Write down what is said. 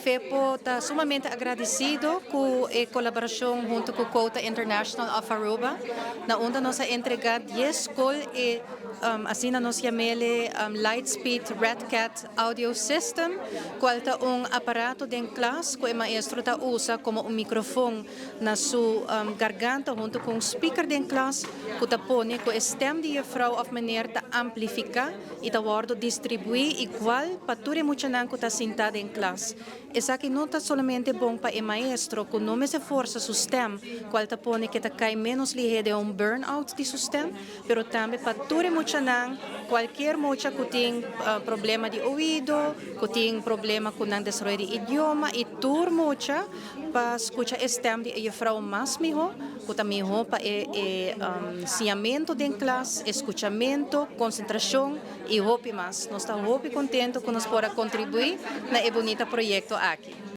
FEPO ta sumamente agradecido cu e colaboracion hunto cu Quota International of Aruba, na unda nos a entrega 10 scol e asina nos yam'e Lightspeed Red Cat Audio System, cual ta un aparato den klas cu e maestro ta usa como un microfon na su garganta hunto cu un speaker den klas cu ta pone cu e stem di juffrouw of meneer ta amplifica y ta wordo distribui igual pa tur e muchanan cu ta sinta den klas. Esaki no ta solamente bon pa e maestro cu no mester forsa su stem, cual ta pone cu ta cay menos lihe den un burnout di su stem, pero tambe pa tur e muchanan, cualkier mucha cu tin problema di oido, cu tin problema cu nan desaroyo di idioma y tur mucha pa scucha e stem di e juffrouw mas miho, cu ta miho pa e siñamento den klas, e scuchamento, concentracion y hopi mas. Nos ta hopi contento cu nos por a contribui na e bunita proyecto aki.